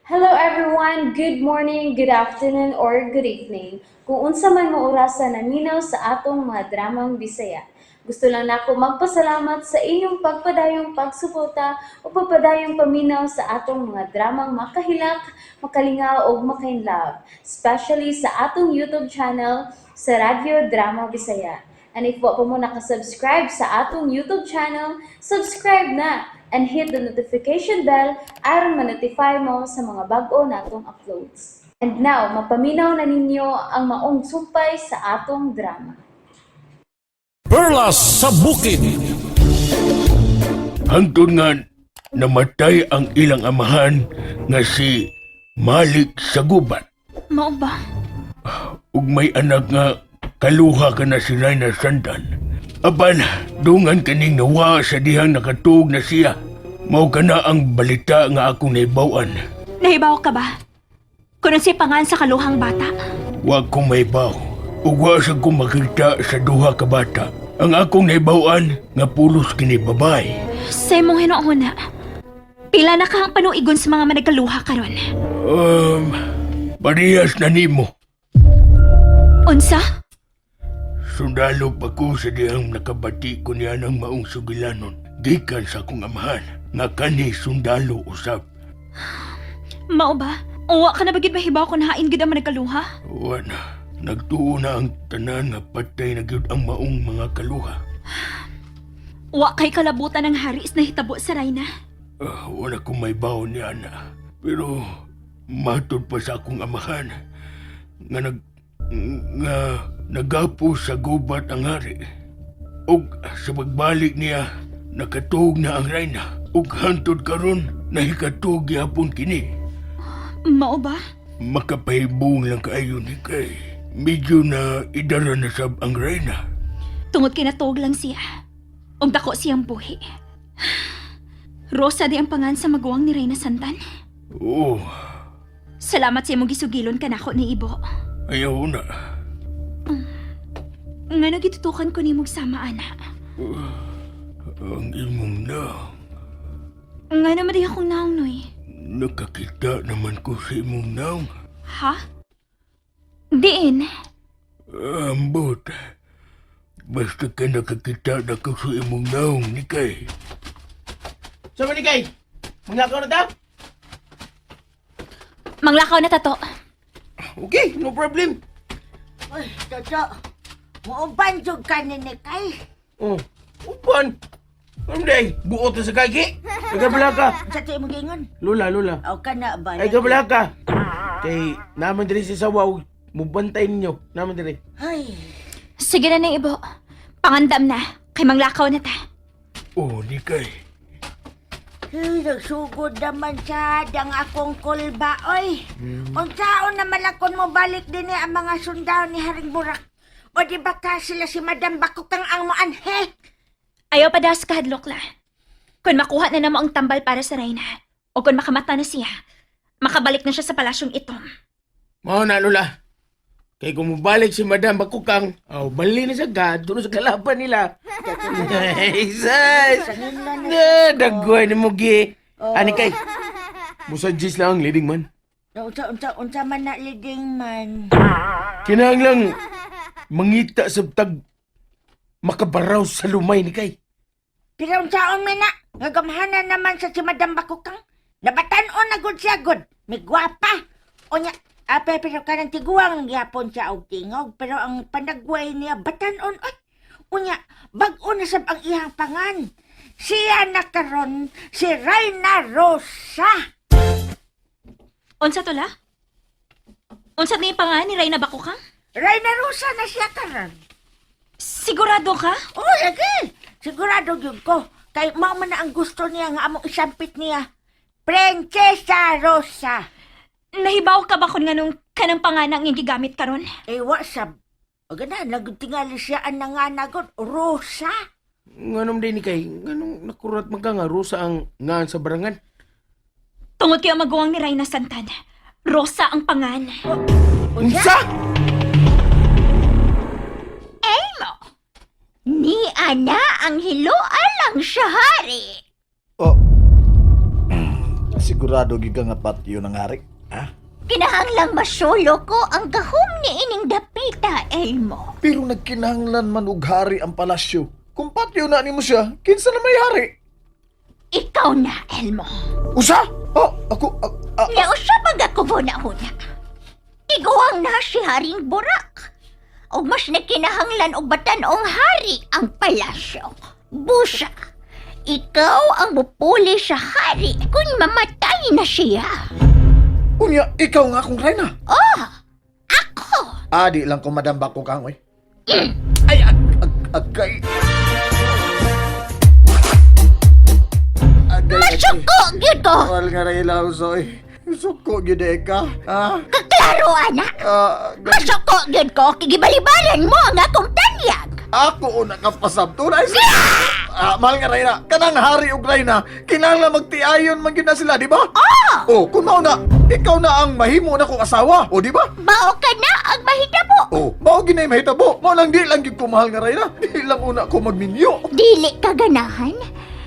Hello everyone! Good morning, good afternoon, or good evening. Kung unsa man mo orasa naminaw sa atong mga dramang Bisaya. Gusto lang nako magpasalamat sa inyong pagpadayong pagsuporta o pagpadayong paminaw sa atong mga dramang makahilak, makalingaw ug makainlove, especially sa atong YouTube channel sa Radyo Drama Bisaya. And if wa pa mo nakasubscribe sa atong YouTube channel, subscribe na and hit the notification bell aron ma-notify mo sa mga bag-o natong uploads. And now, mapaminaw na ninyo ang maong sumpay sa atong drama. Perlas sa Bukid. Hangtod nga namatay ang ilang amahan nga si Malik sa gubat. Mao ba? Ug may anak nga kaluha ka na si Raina Santan. Apan, dungan kaning nawa sa dihang nakatuog na siya. Mao ka na ang balita nga akong naibawan. Nahibaw ka ba? Kung si pangan sa kaluhang bata. Wa ko maibaw. Ug wa sa ko makita sa duha ka bata. Ang akong naibawan nga pulos kini babay. Sa imong hinuuna, pila na ka ang panuigon sa mga managkaluha karon. Parehas na nimo. Unsa? Sundalo pa ko sa dihang nakabati ko niya ng maong sugilanon. Gikan sa akong amahan, nga kani sundalo usab. Mao ba? Uwa ka na ba gid mahibaw kung hain gid ang managkaluha? Wa na, nagtuo na ang tanan nga patay na gyud ang maong mga kaluha. Wa kay kalabutan ng haris na hitabo sa Rayna. Ah, wala ko may baon niya na. Pero matod pa sa akong amahan nga nagapo sa gubat ang hari. Og sa pagbalik niya, nakatuog na ang rayna. Ug hantod karon nahikatuog gyapon kini. Mao ba? Makapahibong lang kaayo ni kay. Medyo na idara na sab ang reyna. Tungod kay natuog lang siya. Ug dako siyang buhi. Rosa di ang pangan sa maguwang ni Reyna Santan. Oo, Salamat sa imong gisugilon kanako ni Ibo. Ayaw na. Ngano gitutukan ko nimog sama ana? Ang imong naong. Ngano man di akong naong, Noy? Nakakita naman ko sa imong naong. Ha? Diin. Ambot. Basta ka nakakita na ko sa imong naong ni kay. Sa ni kay? Manglakaw na ta? Manglakaw na tato. Okay, no problem. Uy, Toto. Muuban jud ka ni Nikay. Oh, upan. Ano day? Buot na sa kagi. Nagabala ka. Sa ti imong gingon? Lola, lola. Aw ka na ba? Ay, gabala ka. Kay naman diri sa sawaw, mubantay ninyo. Naman diri. Ay, Sige na ni Ibo. Pangandam na. Kay manglakaw na ta. Oh, ni kay. Ay, nagsugod naman siya ang akong kulba, oy. Unsaon naman akon mo balik din ang mga sundao ni Haring Burak. O di ba ka sila si Madam Bakukang ang moanhe? Ayaw pa das kahadlok la. Kung makuha na namo ang tambal para sa Reyna, o kung makamata na siya, makabalik na siya sa palasyong itom. Mao na, lola. Kay kung mubalik si Madam Bakukang, aw, bali na sa gad, doon sa kalaban nila. Jesus! Na, dagway ni Mugi. Ani kay? Musa Gis lang ang leading man. Unsa unsa unsa man na leading man. Kinahanglang mangita sa tag makabaraw sa lumay ni kay. Pero unsaon man na, nga gamhanan naman sa si Madam Bakukang. Nabatan-on na gud siya gud. May gwapa. Unya, ape pero kanang tiguang gyapon siya og tingog pero ang panagway niya batan-on oy. Unya, bag-o na sab ang iyang pangan. Siya na karon si Reyna Rosa. Unsa to la? Unsa ni pangan ni Reyna Bakukang? Reyna Rosa na siya karon. Sigurado ka? Oh, lagi. Sigurado gyud ko. Kay mao man na ang gusto niya nga among isampit niya. Prinsesa Rosa. Nahibaw ka ba kung nganong kanang panganang iyang gigamit karon? Eh, wa sab. O ganahan, nagtingali siya ang nanganagot, Rosa. Nganong din ni kay, nganong nakurat man ka nga rosa ang ngaan sa barangan. Tungod kay ang maguwang ni Reyna Santan, Rosa ang pangan. Unsa? Ni ana ang hiloa lang siya hari. Oh. Sigurado gyud ka nga patyo ng hari. Ha? Kinahanglang masulo ko ang gahom ni ining dapita, Elmo. Pero nagkinahanglan man og hari ang palasyo. Kung patyo na nimo siya, kinsa na may hari? Ikaw na, Elmo. Usa? Oh, ako Nausa pag ako na-una. Tiguang na si Haring Burak. Og mas nakinahanglan og batan-ong hari ang palasyo. Busa, ikaw ang mupuli sa hari kung mamatay na siya. Unya, ikaw nga akong reyna. Oh, ako! Adi lang ko Madam Bakukang, oy. Ay, ag, ag, agay. Agay, Masuko, gyud ko! Wal nga rin ilaw, soy. Suko gyud eh ka. Ha? Kaklaro, anak! Ah, agay. Masuko gyud ko, kigibalibaran mo ang akong tanyag! Ako una ka pasabto na. Ah, mahal nga Reyna, kanang hari ug reyna, kinahanglan magtiayon man gyud na sila, di ba? Ah! Oh, kun mao na, ikaw na ang mahimo na kong asawa, o di ba? Mao ka na ang mahitabo! Oh, mao ginay mahitabo. Mao lang di lang gyud ko mahal nga Reyna. Di lang una ko magminyo. Dili ka ganahan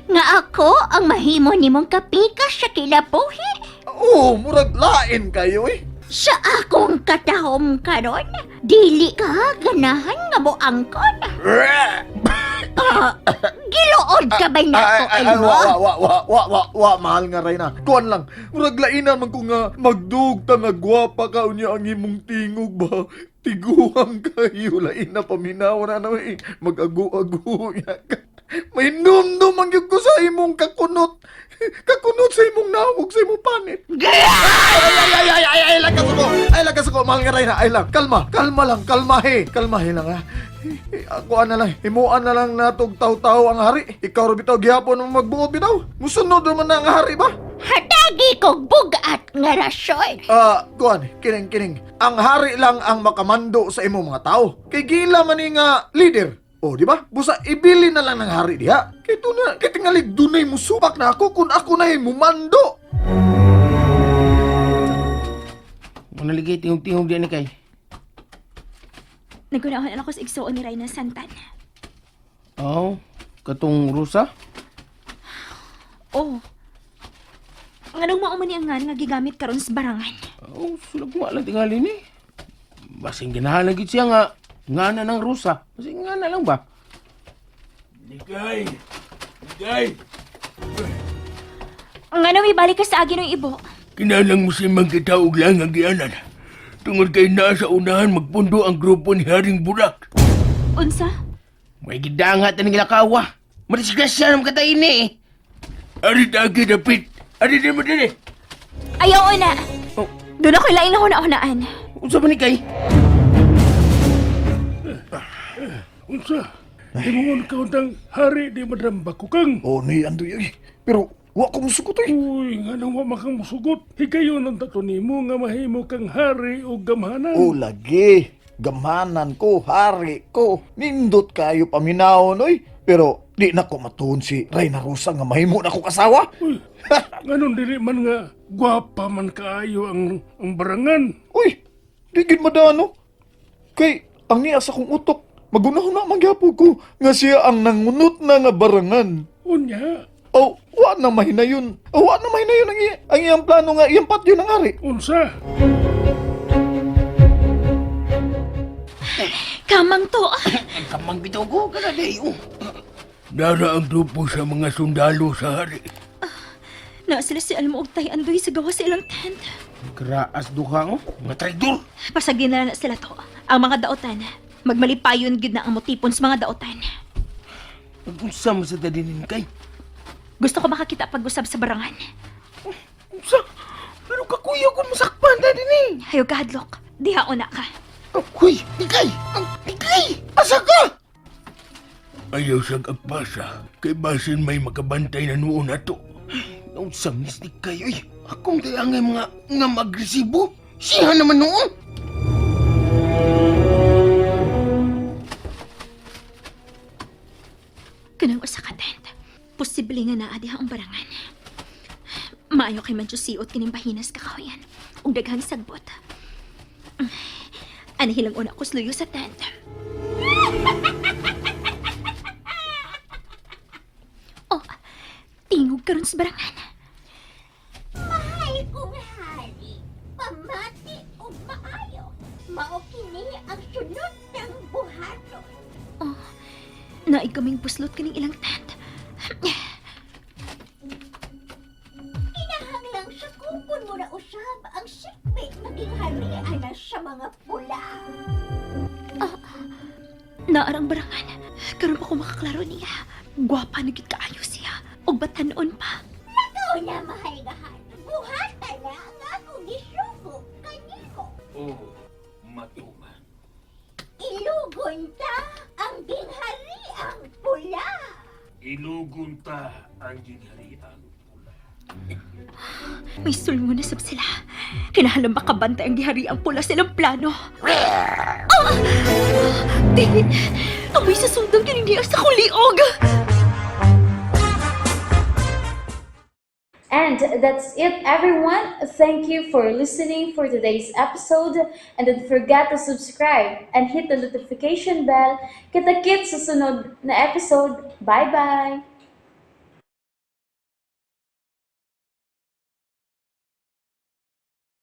nga ako ang mahimo nimong kapikas sa kinabuhi. Oh, murag lain kayo eh. Sa akong katahom karon, dili ka ganahan nga moangkon. Ah, giluod ka ba Ay, nako, ay, ay, Elmo? wa, wa, wa, wa, wa, wa, mahal nga Reyna. Kuan lang, murag lainan man ko nga magdugta nga gwapa ka unya ang imong tingog ba. Tiguang kayo, lain na paminaw na na eh. Mag-agu-agu ya ka. May numdum ang gyud ko sa imong kakunot. Kakunot sa imong nawog, sa imong panit. Ay, ay, ay, ay, ay, ay, lakas ako. Ay, lakas ako, mahal nga Reyna. Ay lang, kalma, kalma lang, kalmahe. Kalmahe lang, ha. Eh, Ako na lang, himuan na lang natog taw-taw ang hari. Ikaw ra bitaw gihapon mo magbuot bitaw. Musunod naman na ang hari ba? Hatagi kog bugat nga rasyon. Ah, kuan, kining kining. Ang hari lang ang makamando sa imong mga tao. Kay gila man ni nga leader. O, di ba? Busa ibili na lang ng hari diha. Kay tuna, kay tingali dunay musupak na ako kung ako na mumando. Manaligay tingog-tingog diyan ni kay. Nagunahon ako sa igsuon ni Reyna Santan. Oh, katong rusa? Oh. Nganong mao man ni ang ngan nga gigamit karon sa barangan? Oh, sulag mo lang tingali ni. Basing ganahan lang gid siya nga ngana ng rusa. Basing ngana lang ba? Ligay! Ligay! Nganong ibalik ka sa agin ng ibo? Kinalang mo simang kita og lang ang gianan. Tungod kay naa sa unahan magpundo ang grupo ni Haring Burak. Unsa? May gidanghat na gilakawa. Madisgrasya naman katay ini eh. Ari tagi dapit. Ari di mo dili. Ayaw na. Oh, Doon ako'y lain na huna-hunaan. unsa man ni kay? Unsa? Ingon ka untang hari di Madam Bakukang. Oh, ni andoy eh. Pero wa ko musugot eh. Uy, nga nang wa makang musugot. Higayon ang tato nimo nga mahimo kang hari o gamhanan. Oh, lagi. Gamanan ko, hari ko. Nindot kayo paminawon, oy. Pero di na ko matuon si Reyna Rosa nga mahimo na ko kasawa. Uy, nganon dili man nga gwapa man kaayo ang barangan. Uy, di gid madano. Kay ang niya sa kong utok, magunahon na magyapon ko nga siya ang nangunot na nga barangan. Unya, Oh, wa na mahinayon. Oh, wa na mahinayon ang, ang iyang plano nga iyang patyo ng hari. unsa? Kamang to. Ang kamang bitaw ko kana day. Oh. Dara ang grupo sa mga sundalo sa hari. Na sila si Almo og tay andoy sa gawa sa ilang tent. Graas duha oh. Mga traidor. Pasagdi na lang na sila to. Ang mga daotan. Magmalipayon gid na ang motipon sa mga daotan. Unsa man sa dadinin kay? Gusto ko makakita pag-usab sa barangan. Unsa? Pero kakuya ko masakpan dadini. Ayaw ka, hadlok. Diha una ka. Uy, ikay! Ang ikay! Asa ka? Ayaw siyang agpasa, kay basin may makabantay na noon ato. Unsa mistik kayo eh. Akong kaya nga mga nga magresibo. Siya naman noon. Kanang usa ka tent. Posible nga naa diha ang barangan. Maayo kay man siot kining bahinas kakahuyan. Ug daghang sagbot. Anahilang una ko sluyo sa tent. Oh, tingog karon sa barangan. Naig kaming puslot kaning ilang tent. Kinahanglang sa kupon mo na usab ang sikbit maging harian na sa mga pula. Naarang barangan. Karon pa ko makaklaro niya. Gwapa na gyud kaayo siya. Og batanon pa. Ikaw na, mahal nga hari. Buhatan na ang akong gisugo kanimo. Oh, matuman. Ilugon ta ang ginghariang pula. Ilugon ta ang ginghariang pula. May sulmo na sab sila. Kinahanglan makabantay ang gihari ang pula silang plano. Ah! Di! Amoy sa sundang kining niya sa kuliog! And that's it, everyone. Thank you for listening for today's episode. And don't forget to subscribe and hit the notification bell. Kita-kits sa sunod na episode. Bye-bye!